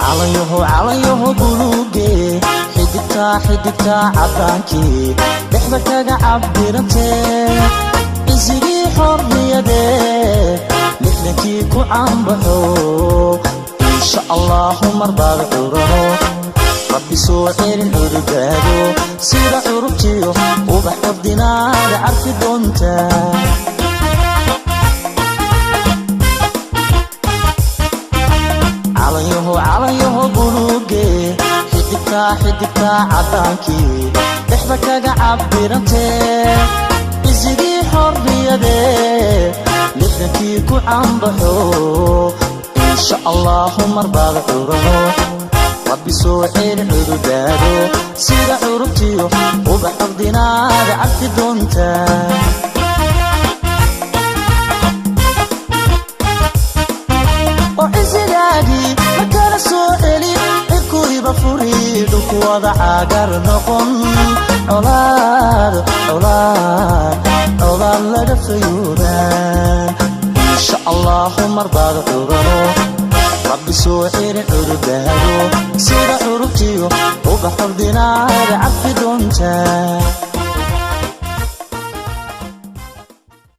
Calanyaho, calanyaho buluuge, xidigtaa, xidigtaa caddaankii dhexda kaga cabirantee, cisigii xorriyadee 60-kii ku caanbaxo. Insha Allahu marbaad curano, Rabbi soo celin cududaado, sida curubtiyo ubax ordinaada carfi doonta. Calanyaho, calanyaho buluuge, xidigtaa, xidigtaa caddaankii dhexda kaga cabirantee, cisigii xorriyadee 60-kii ku caanbaxo. Insha Allahu marbaad curano, Rabbi soo celin cududaado, sida curubtiyo ubax ordinaada carfi doonta. Oo cisigaagii markala soo celi, cirkuyba furi, dhulku wada caagar noqon, colaad, colaad, colaad laga fayoobaan. Insha Allahu marbaad curano, Rabbi soo celin cududaado, sida curubtiyo ubax ordinaada carfi doonta.